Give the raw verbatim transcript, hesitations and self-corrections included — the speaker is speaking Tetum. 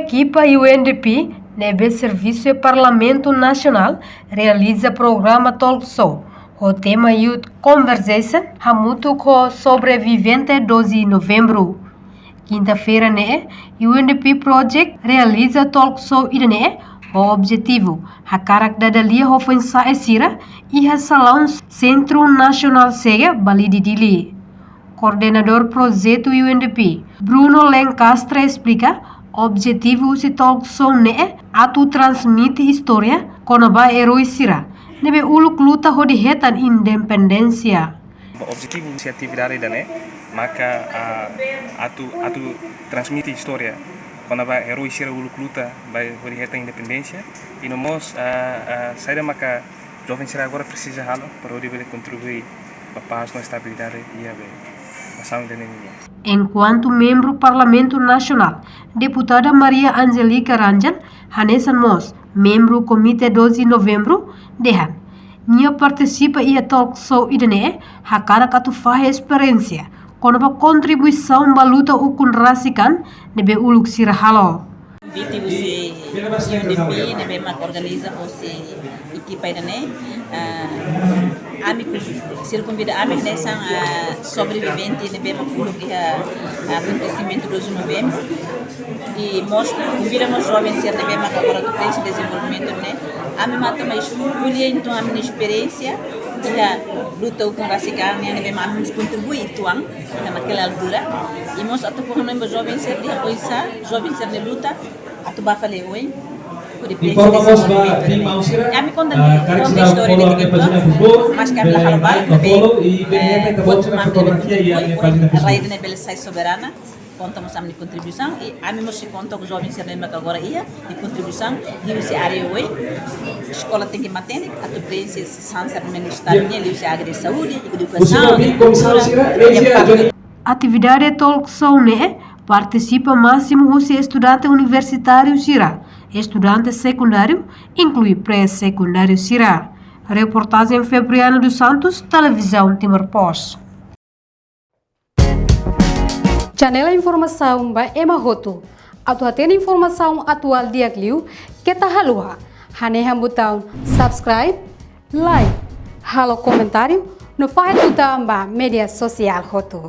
Ekipa U N D P ne'ebé servisu iha Parlamentu Nasionál realiza programa talk show ho tema Youth Conversation hamutuk ho sobrevivente doze Novembru. Kinta-feira ne'e, U N D P Project realiza talk show ida-ne'e ho objetivu hakarak dada lia ho foin-sa'e sira iha salaun Sentru Nasionál Chega, Balide, Dili. Koordenadór projetu U N D P, Bruno Lencastre, esplika objetivu husi talk show ne'e atu transmite istória kona-ba eroi sira ne'ebé uluk luta hodi hetan independénsia. Objetivu husi atividade ida-ne'e maka, ah, atu, atu transmite istória kona-ba eroi sira uluk luta ba hodi hetan independénsia. I no mós, ah, ah, saida maka joven sira agora presiza halo para hodi bele kontribui ba pás no estabilidade iha be nasaun ida-ne'e nian. Enkuantu membru Parlamentu Nasionál, Deputada Maria Angelica Rangel, hanesan mós membru Komité doze Novembru, dehan nia partisipa iha talk show ida-ne'e hakarak atu fahe esperiénsia kona-ba kontribuisaun ba luta ukun rasik an ne'ebé uluk sira halo. Konvite husi U N D P ne'ebé mak organiza hosi ekipa ida-ne'e. Ah, ami ku-, sira konvida ami hanesan, ah, sobrevivente ne'ebé mak uluk iha, ah, akontesimentu doze Novembru. I mós konvida mós joven sira ne'ebé mak agora atu prenxe dezenvolvimentu ne'e. Ami mata mai sulu ko'alia entaun ami-nia esperiénsia iha luta ukun rasik an ne'ebé mak ami mós kontribui uitoan iha naquela altura. I mós atu fó hanoin ba joven sira dehan oinsá joven sira-nia luta atu ba fali oin. Informa mós ba tim maun sira, ami konta, ah, karik konta sira istória follow ami-nia pájina Facebook, mas kami bele la halo like, ba, no follow, i bele, eh, hetan ita-boot sira-nia fotografia iha ami-nia pájina Facebook. Rai ida-ne'e bele sai soberana. Konta mós ami-nia kontribuisaun, i ami mós sei konta ho joven sira ne'ebé mak agora iha nia kontribuisaun liuhusi área oin. Eskola tenke matenek atu prenxe sasán sira ne'ebé mak estadu nian liuhusi área de saúde, edukasaun, kultura, i empregabilidade. Atividade talk show ne'e partisipa másimu husi estudante universitáriu sira, estudante sekundáriu, inklui pré-sekundáriu sira. Reportajen Febriana dos Santos, Televizaun Timor Post. Janela informasaun ba ema hotu. Atu hatene informasaun atuál di'ak liu, keta haluha hanehan butaun subscribe, like, halo komentáriu, no fahe tutan ba média sosiál hotu.